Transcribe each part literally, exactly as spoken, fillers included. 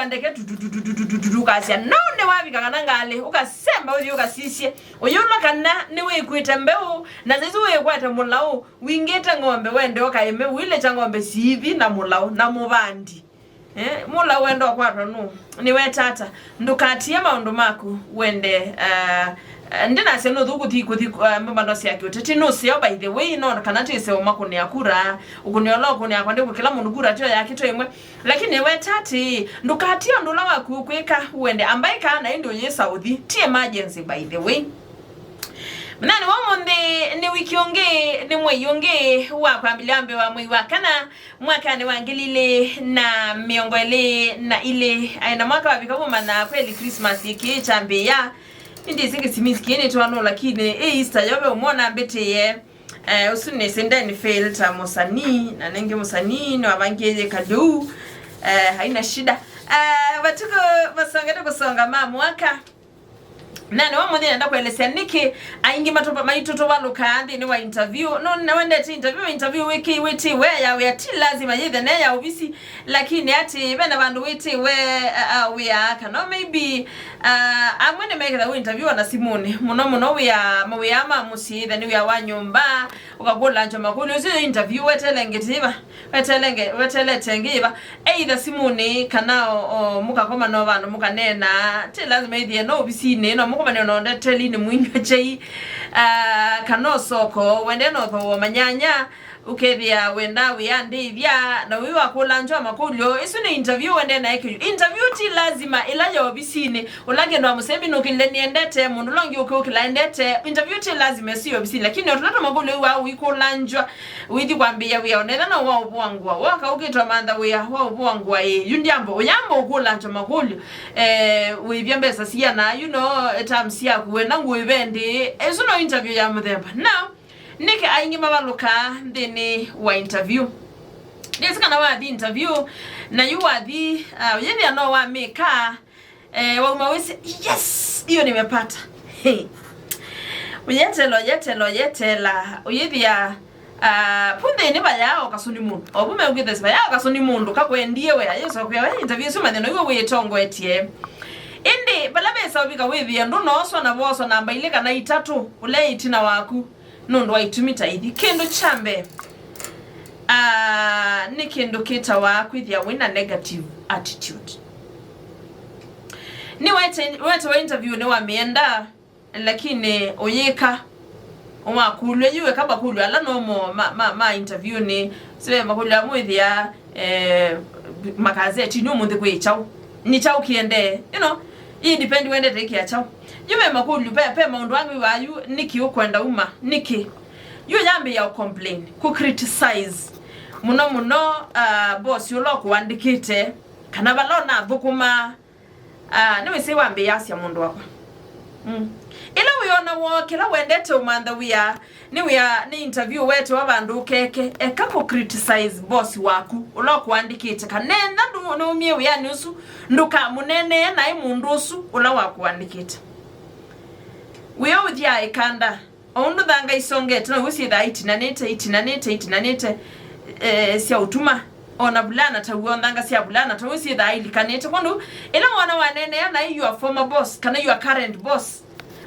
ndeke tututututututu, ũkasya no nĩwavika kana ngalĩ, ũkasemba ũthi ũkasisye ũyũlwa kana nĩwĩkwĩte mbeũ, na saizi wĩkwete mũlaũ wingĩte ng'ombe, wende ũkaĩme ũilĩkya ng'ombe siithi na mũlaũ na mũvandi. Eh, mũlaũ wenda ũkwatwa nũ? Nĩwetata. Ndũkatie maũndũ maku wende, uh, ndĩnasya nũthũ kũthi kũthi uh, mbambano sya kĩũteti nũseo, by the way, no kana tĩseo makũnĩa kura, ũkũnĩa ũla ũkũnĩa kwa ndĩkũ kĩla mũndũ kura tyo yake to ĩmwe. Lakini weta atĩĩ, ndũkatie ũndũ ũla waku ũkwĩka wende ambaĩka na ĩndĩ ũyĩsa ũthi. Ti emergency, by the way. Mũthenya wa ũmũnthĩ nĩ wiki ũngĩ, nĩ mwei ũngĩ wa kwambĩlya mbee wa mwei wa kana mwakanĩ wa ngili ilĩ na mĩongo ĩlĩ na ilĩ. Aĩ na mwaka wavika vũmana kweli Christmas ĩkĩ kyambĩĩa. Nĩndĩsĩ kĩsimisi kĩĩ nĩtwanũ, lakini ĩ Easter yo ve ũmwe nambĩtĩe. Eh, ũsu nĩ Sindeni Fail ta mũsanii, na nĩngĩ mũsanii nĩwavangĩĩe kalĩu. Eh, haina shida. Eh, matukũ masongete kũsonga ma mwaka. Na nĩ wa mũthĩ nenda kũelesya nĩkĩ aingĩ matuva-, maitũ tũvalũkaa nthĩnĩ wa interview. No, nĩwendete interview, interview wĩkĩ-, wĩtĩwe ya wĩa ti lazima yĩthe ne ya ovisi, lakini atĩ vena vandũ wĩtĩwe, uh, uh, wĩa kana maybe, uh, amwe nĩmekĩtha wĩ interview ona simũnĩ. Mũno mũno wĩa, mawĩa ma mũsyĩ, ĩthe nĩ wĩa wa nyũmba, ũkakũlangywa makũlyo ũsu interview wetele ngĩtĩva. Wetelenge-, wetelete ngĩva, either simũnĩ kana o, o, mũkakoma no vandũ mũkaneena. Ti lazima ĩthĩe no ovisinĩ, no mũkomane ona ndetelinĩ mũinywa kyai, ah, kana o soko, wende no thooa manyanya, ũkethĩa wenda wĩandĩĩthya, na wĩ wakũlangywa makũlyo. Ĩsu nĩ interview wende naĩ kĩu. Interview ti lazima ĩla ya ovisinĩ, ũla kĩndũ wa mũsembi nũkĩlile nĩendete, mũndũ ũla ũngĩ ũkĩũkĩla endete. Interview ti lazima ĩsu ya ovisinĩ, lakini o tũla tũmakũlyo wĩ wa ũikũlangywa, Ũithi kwambĩĩa wĩa, onetha no wa ũvũa ngũa. Woka ũkĩtwa mantha wĩa wa ũvũa ngũa ĩ, yu ndyamba, ũyamba ũkũlangywa makũlyo, eh, wĩvya mbesa siana, you know, terms yaku, wenda ngũa ĩvendi. Ĩsu no interview ya mũthemba. Now, nĩkĩ aingĩ mavalũkaa nthĩnĩ wa interview? Ndĩsĩ kana wathi interview, na yu wathi, uh, ũyĩthĩa no wamĩka, Eh, wauma wĩsĩ, yes, hiyo nimepata. Hey. Ũyetela, ũyetela, ũyetela, ũyĩthĩa, ah, punthĩnĩ vayaa o kasũni mũndũ. O vu meũkĩthesĩ vayaa o kasũni mũndũ, kakwendie we, ayĩsokwĩa we, interview ĩsu mathĩna iwe wĩtongoetye. Ĩndĩ, vala vesa ũvika wĩthĩa, ndũnooswa na vooswa namba ilĩ kana itatũ, ũle ĩtina waku. Nũndũ wa itumi ta ithi. Kĩndũ kya mbee, ah, nĩ kĩndũ kĩtawa kwĩthĩa wĩna negative attitude. Nĩwete-, wetewa interview nĩwamĩenda, lakini ũyĩka, wakũlw'a yu eka makũlyo ala nomo ma, ma, ma interview nĩ, sive makũlyo amwe ĩthĩa, eh, makazetinĩ ũmũnthĩ kwĩ kyaũ? Nĩ kyaũ kĩendee? You know, ĩ depend wendete ĩkĩa kyaũ. Yu ve makũlyo, ve, ve maũndũ angĩ wĩwaa yu, nĩkĩ ũkwenda uma? Nĩkĩ? Yu yambĩĩa ũ complain, kũ criticize. Mũno mũno, uh, boss ũla ũkũandĩkĩte, kana vala ũnathũkũma, Ah, nĩwĩsĩ wambĩĩasya mũndũ wakwa. Mm. Ĩla wĩona woo, kĩla wendete ũmantha wĩa, nĩ wĩa, nĩ interview wetewa vandũ ũkeke, eka kũ criticize boss waku, ũla ũkũandĩkĩte, kana enda ndũ-, nũumie wĩanĩ ũsu, ndũkamũneenee naĩ mũndũ ũsu ũla wakũandĩkĩte. Wĩa ũthyaa ĩkanda. O ũndũ thanga isongete, now'o syĩthaa itinanĩte, itinanĩte, itinanĩte, eh, sya ũtuma. O na vulana taw'o, thanga sya vulana taw'o syĩthaa ilikanĩte. Kwondũ, ĩla wona waneenea naĩ your former boss, kana your current boss,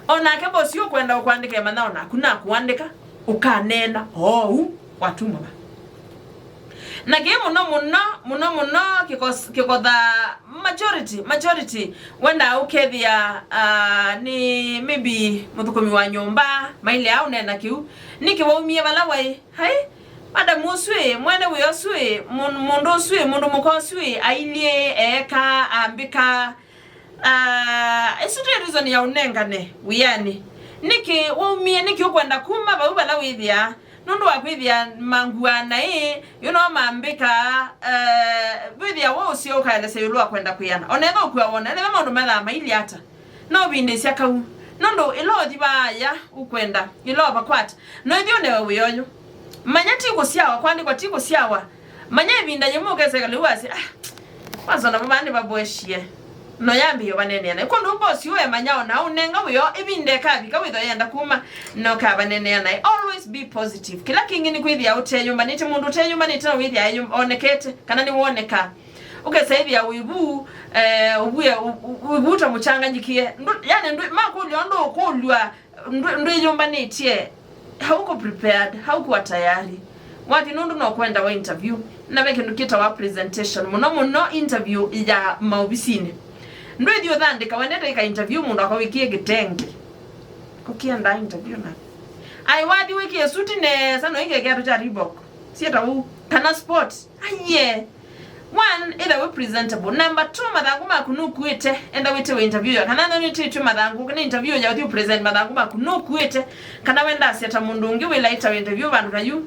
o nake boss ũkwenda ũkwandĩka, emanya o naku nakũandĩka, ũkaneena oou watuma va. Na kĩĩ mũno mũno, mũno mũno kĩkos-, kĩkothaa majority, majority, wendaa ũkethĩa, ah, nĩ maybe mũthũkũmi wa nyũmba, mailea ũneena kĩu. Nĩkĩ waumie vala waĩ? Hai, madam ũsu ĩ, mwene wĩa ũsu ĩ, mũ-, mũndũ ũsu ĩ, mũndũ mũka ũsu ĩ, ailyĩ, eeka, ambĩka, ah, ĩsu twĩ reason ya ũnengane wĩanĩ. Nĩkĩ waumie, nĩkĩ ũkwenda kuma vau vala wĩthĩaa? Nũndũ wa kwĩthĩa manguaa naĩ, you know, mambĩkaa, eh, wĩthĩa we ũseo ũkaelesya ĩũlũ wa kwenda kwĩana. Onetha ũkua wona, nĩve maũndũ methaa mailye ata. No ũvindĩsya kau. Nũndũ ĩla ũthi vaaya ũkwenda, ĩla ũvakwata, no ĩthi ũnewe wĩa ũyũ. Manya ti kũsyawa, kwandĩkwa ti kũsyawa. Manya ĩvinda yĩmwe ũkeseka lĩu wasya, ah, kwanza ona vavaa nĩvavoesie. No yambĩĩe vaneenea naĩ. Kwondũ boss ũemanya ona ũnenga wĩoo, ĩvinda ĩkavika wĩthwa yenda kuma, no kavaneenea naĩ. Always be positive. Kĩla kĩngĩ nĩ kwĩthĩa ũteyũmbanĩte. Mũndũ ũteyũmbanĩte no wĩthĩa eyũm-, onekete, kana nĩwonekaa. Ũkesa ĩthĩa wĩ vu, eh, ũvue, ũ-, ũ-, wĩ vu ta mũchanganyikie. Ndũ-, yani, ndũ-, makũlyo ndũũkũlw'a, ndũ-, ndwĩyũmbanĩtye. Hauko prepared, haukuwa tayari. Wathi nũndũ no kwendawa interview. Na ve kĩndũ kĩtawa presentation. Mũno mũno interview ya maovisinĩ. Ndwĩthi ũthandĩka, wendete ĩka interview mũndũ akawĩkie kĩtenge. Kũkĩenda interview na. Ai, wathi wĩkie suti nesa, no ĩke kĩatũ kya Reebok. Sieta ũu. Kana sport. Aiye. One, either we presentable. Number two, mathangũ maku nũkuĩte. Enda wĩtĩwe interview ya. Kana nĩtĩtwe mathangũ, kana interview ya ũthiĩ present mathangũ maku nũkuĩte. Kana wenda asya ta mũndũ ũngĩ wĩla ĩtawe interview vandũ ta yu.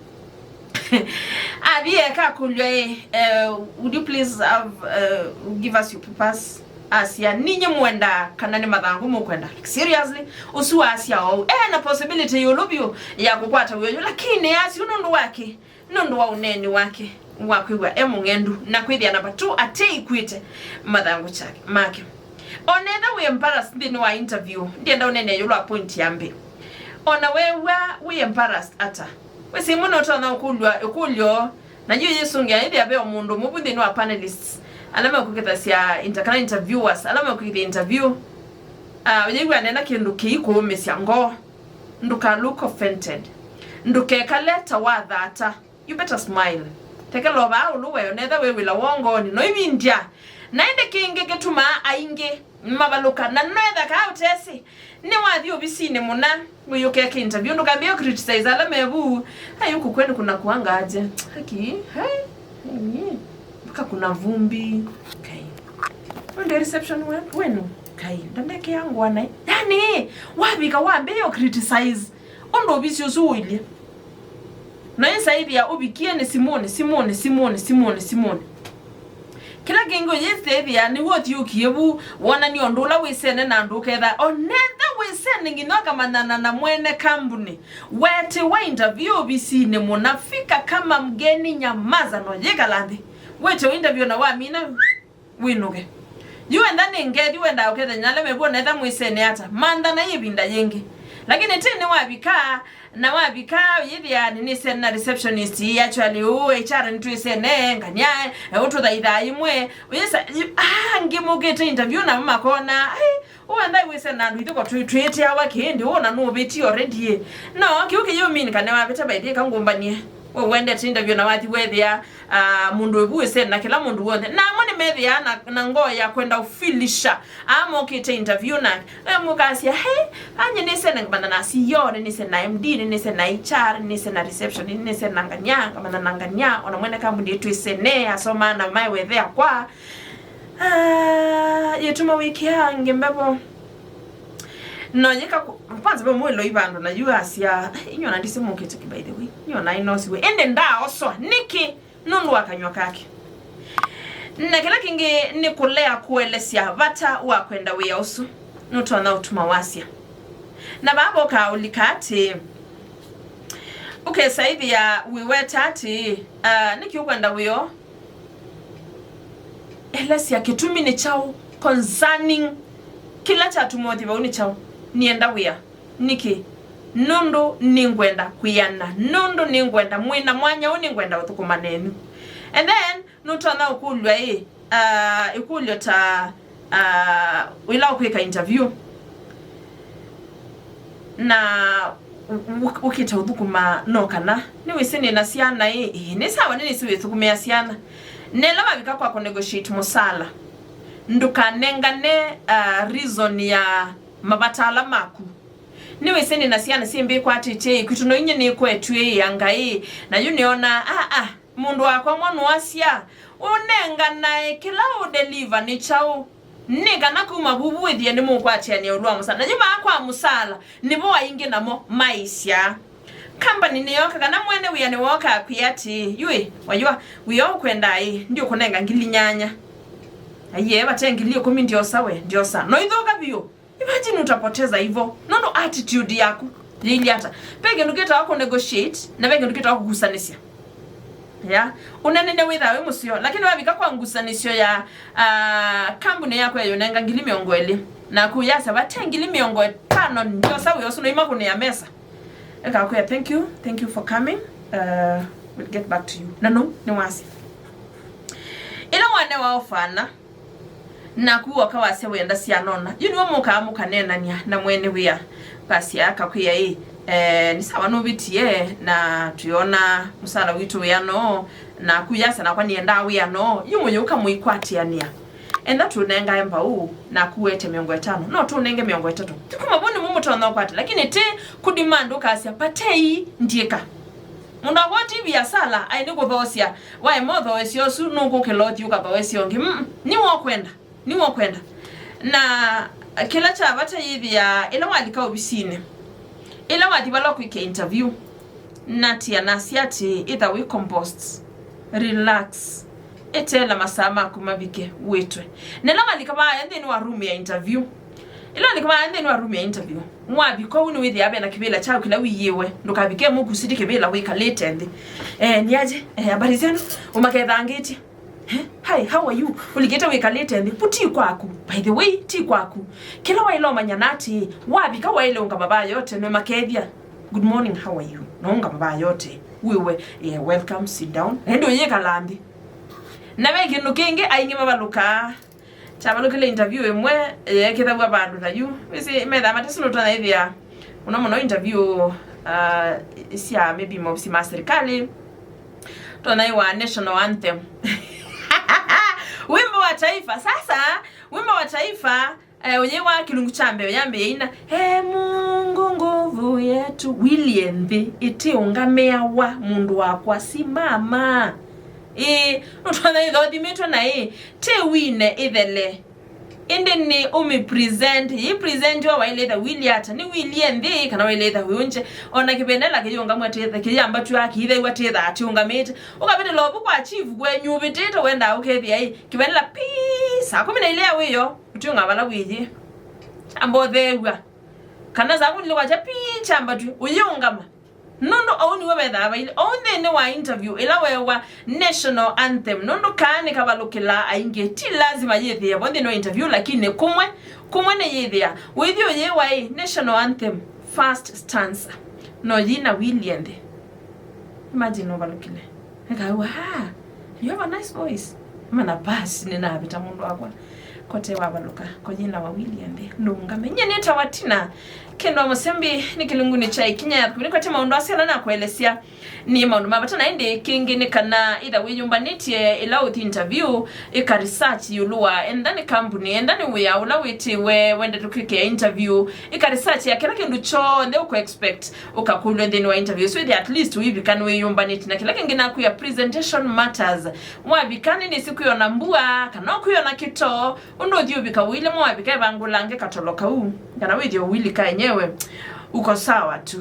Athi eka kũlya ĩ, eh, would you please have, eh, give us your papers? Asya, ninyi mwenda kana nĩ mathangũ mũkwenda? Like, seriously? Ũsu asya ou. Eh, na possibility yũlũ vyũ ya kũkwata wĩyo, lakini asya nũndũ wake. Nũndũ wa ũneeni wake wa kwĩw'a e mũng'endu na kwĩthĩa namba two atei kwĩte mathangũ kyake, make. Ona ethĩwa wĩ embarrassed nthĩnĩ wa interview, ndienda ũneenea ĩũlũ wa point ya mbee. Ona weew'a wĩ embarrassed ata, wĩsĩ imwe nũtonya ũkũlw'a ĩkũlyo, na yu yĩsũngĩa ĩthĩa ve o mũndũ ũmwe vu nthĩnĩ wa panelists ala mekwĩkĩthasya inter-, kana interviewers ala mekwĩkĩthya interview, ah, ũyĩw'a aneena kĩndũ kĩikũũmĩsya ngoo. Ndũka look offended. Ndũkekale ta wathata. You better smile. Tekela o vaa ũlũ we, onetha wĩ wĩla woo ngoonĩ. No ivindya. Na ĩndĩ kĩngĩ kĩtumaa aingĩ mavalũka. Na noetha kaa ũtesĩ. Nĩwathi ovisinĩ mũna, wĩyũkeke interview. Ndũkambĩe criticize ala me vu. Ai, huku kwenu kuna kuanga aje? Haki, hai. Mpaka kuna vumbi. Kai. Ndio reception we-, wenu. Kai, ndandekea ngwana. Yani, wavika wambĩe criticize. Ũndũ ovisi ũsu ũilye. Na ĩsaĩthĩa ũvikie nĩ simũnĩ, simũnĩ, simũnĩ, simũnĩ, simũnĩ. Kĩla kĩngĩ ũyĩsĩthĩa nĩw'o ũthiũkie vu, wonanie ũndũ ũla wĩsene na andũ ũketha. Onetha wĩsene nginya ũkamanyana na mwene kambunĩ. Weetĩwa interview ovisinĩ mũna, fika kama mgeni, nyamaza na ũyĩkala nthĩ. Wĩtĩwa interview na wamina, wĩnũke. Yu wenda nĩ ngethi wendaa ũkethany'a ala mevu, onetha mwĩsene ata. Mantha na ĩvinda yĩngĩ. Lakini ti nĩwavika, na wavika, ũyĩthĩa nĩnĩsene na receptionist, actually, ũũ, H R nĩtwĩsene, ngania, e, ũtũthaithaa imwe. Ũyĩsa, yu, ah, angĩ mũkĩte interview namo makona, ai, ũũ wenda wĩsene na andũ ithuko twĩ-, twĩtĩawa kĩndĩ, ũũ na nũvĩtie already, ĩ. No, kĩu kĩyũmini kana wavĩta by the way, kangũmbanie. We wendete interview na wathi wethĩa, ah, mũndũ wĩvu wĩsene na kĩla mũndũ w'onthe. Na amwe nĩmethĩaa na, na ngoo ya kwenda ũfilisha. Aa mokĩte interview nake. Na mũkasya, "Hey, anye nĩsene ngamana na C E O, nĩnĩsene na M D, nĩnĩsene na H R, nĩnĩsene na reception, nĩnĩsene na ngania, ngamana na ngania, ona mwene kambuni ĩtwĩsene, asomaa na maĩ wethea kwa." Ah, yĩtuma wĩkĩa angĩ mbevo. No yĩka ku-, kwanza ve mwĩlo ivando na yu asya, "Inyona ndisi mũkĩte ki, by the way. Inyona inosiwe." Ĩndĩ ndaoswa. Nĩkĩ? Nũndũ wa kanyw'a kake. Na kĩla kĩngĩ nĩ kũlea kũelesya vata wa kwenda wĩa ũsu. Nũtonya ũtuma wasya. Na vaa vokaa ũlika atĩĩ, ũkesa ĩthĩa wĩweta atĩĩ, ah, nĩkĩ ũkwenda wĩoo? Elesya kĩtumi nĩ kyaũ, concerning kĩla kyatuma ũthi vau nĩ kyaũ? Nĩenda wĩa. Nĩkĩ? Nũndũ nĩngwenda kwĩana. Nũndũ nĩngwenda, mwĩ na mwanya ũũ nĩngwenda ũthũkũma nenyu. And then, nũtonya ũkũlw'a ĩ, ah, ĩkũlyo ta, ah, ĩla ũkwĩka interview. Na ũ-, ũ-, ũkĩte ũthũkũma no kana. Nĩwĩsĩ nĩ na syana ĩ, ĩ, nĩ sawa, nĩnĩsĩ wĩthũkũmĩa syana. Nela wavika kwa kũnegotiate mũsala, ndũkanengane, ah, reason ya mavata ala maku. Nĩwĩsĩ nĩ na syana syĩmbĩkwatĩtye ĩ, kwitũ no inyie nĩkwetw'e ĩ, anga ĩ, na yu nĩona, ah, ah, mũndũ wakwa mwa nũasya, ũnenganae kĩla ũdeliver nĩ kyaũ? Nĩ kana kuma vuvu wĩthĩe nĩmũkwatĩanĩa ĩũlũ wa mũsala. Na yu vaa kwa mũsala, nĩvo aingĩ namo maisyaa. Company nĩyooka, kana mwene wĩa nĩwooka akwĩa atĩĩ, "Yu ĩ, waywa, wĩa ũkwendaa ĩ, ndiũkũnenga ngili nyanya." Aiee, vate ngili ĩkũmi ndiosa we, ndiosa. No ithũka vyũ. Imagine utapoteza hivyo. Nũndũ attitude yaku yĩilyĩ ata? Ve kĩndũ kĩtawa kũ negotiate, na ve kĩndũ kĩtawa kũgusanĩsya. Ya, ũneenene wĩthaa wĩ mũseo, lakini wavika kwa ngusanĩsyo ya, ah, kambuni yaku ya yũnenga ngili mĩongo ĩlĩ, naku yasya, "Vate ngili mĩongo ĩtano ndiosa wĩa ũsu, noima kũnĩa mesa." Ĩkakwĩa, "Thank you, thank you for coming. Uh, we'll get back to you." Na no, nĩwasya. Ĩla wanewa ofana, naku woka wasya wenda syanona, yu nĩwe mũkaa mũkaneenany'a na mwene wĩa, ũkasya akakwĩa ĩ, eh, nĩ sawa nũvĩtie na twĩona mũsala witũ wĩanoo, naku yasya nakwa nĩendaa wĩanoo, yu mũyũka mũikwatĩanĩa. Enda tũnengae mbaũ, naku wete mĩongo ĩtano, no tũnenge mĩongo ĩtatũ. Ti kuma vau nĩmũ mũtonya ũkwata, lakini ti kudemand ũkasya patei ndiĩka. Mũndũ akoti biasala aĩ nĩ kũthoosya, waema ũthoosya ũsu nũkũkĩla ũthi ũkathoosya ũngĩ. Mm, nĩwe ũkwenda, nĩwe ũkwenda. Na kĩla kya vata yĩthĩa ĩla walika ovisinĩ, ĩla wathi vala kwĩka interview, Natia nasya atĩ ĩtha wĩ composed, relax, eteela masaa maku mavike wĩtwe. Na ĩla walika vaya nthĩnĩ wa room ya interview, ĩla walika vaya nthĩnĩ wa room ya interview, wavika ũu nĩwĩthĩaa vena kĩvĩla kyaku kĩla wĩyĩwe, ndũkavike mũkusiti kĩvĩla wĩkalĩte nthĩ. Eh, nĩ aje? Eh, habari zenu? Ũmakethangĩtye. Eh, hi, how are you? Ũlikĩte wĩkalĩte nthĩ. Pu ti kwaku. By the way, ti kwaku. Kĩla waĩle ũmanya na atĩ, wavika waĩle ũngama vaa yote, nwe makethya, "Good morning, how are you?" Na ũngama vaa yote. Wĩwe, "Yeah, welcome, sit down." Na ĩndĩ ũyĩkala nthĩ. Na ve kĩndũ kĩngĩ aingĩ mavalũkaa. Kyavalũkile interview ĩmwe yeekĩthaw'a vandũ ta yu. Wĩsĩ, methaa matesĩ nũtonya ĩthĩa mũno mũno interview, uh, sya maybe maovisi ma serikali. Tonya ĩwa national anthem. Wimbo wa taifa. Sasa, wimbo wa taifa, eh, ũyĩ wa kĩlungu kya mbee yambĩĩa ina, "E Mungu nguvu yetu." Wilie nthĩ, ĩtĩ ũngamĩawa, mũndũ wakwa, simama. Ĩĩ, nũtonya ĩthothimĩtwe na ĩ, ti wine ĩthele. Ĩndĩ nĩ ũmĩ present, yĩ present wa waĩle ĩtha wili ata, nĩ wilie nthĩ kana waĩle ĩtha wĩũnje. Ona kĩvendela kĩyũngamwa tĩtha, kĩyamba tu akĩithaiwa tĩtha atĩũngamĩte. Ũkavĩtĩla ũvu kwa chief kwenyu ũvĩtĩte wendaa ũkethĩa ĩ, kĩvendela pii, saa kũmi na ilĩ ya wĩyo, ũtiũnga vala wĩyĩ. Amba ũtheew'a. Kana saa kũmi na ilĩ kwakya pii, kyamba tu, ũyĩũngama. Nũndũ ou nĩwe vethaa vailye. Ou nthĩnĩ wa interview ĩla weewa national anthem. Nũndũ kaa nĩkavalũkĩlaa aingĩ. Ti lazima yĩthĩe vo nthĩnĩ wa interview, lakini kũmwe, kũmwe nĩyĩthĩa. Wĩthi ũyĩwa ĩ, national anthem, first stanza. No yina wilie nthĩ. Imagine ũvalũkĩle. Ekawa, "Ah, you have a nice voice." Mana basi nĩnavĩta mũndũ wakwa. Kote wavalũka, koyina wawilie nthĩ, ndũngame. Nyie nĩtawa Tina. Kĩndũ wa mũsembi nĩ kĩlungunĩ kya ikinya ya kũmi. Nĩkwete maũndũ asu ala nakũelesya nĩ maũndũ ma vata, na ĩndĩ kĩngĩ nĩ kana ĩtha wĩyũmbanĩtye ĩla ũthi interview, ĩka research ĩũlũ wa, enda nĩ kambuni, enda nĩ wĩa ũla wĩtĩwe wendete kwĩkĩa interview, ĩka research ya kĩla kĩndũ kyonthe ũkũ expect ũkakũlw'a nthĩnĩ wa interview. So ĩthĩa at least ũivika nĩwĩyũmbanĩtye na kĩla kĩngĩ nakwĩa presentation matters. Wavika nĩnĩsĩ kwĩona mbua, kana ũkwĩona kĩtoo, ũndũ ũthi ũvika ũile mwavika ĩvangũlange katolo kau, kana wĩthĩe ũilika enyewe, uko sawa tu.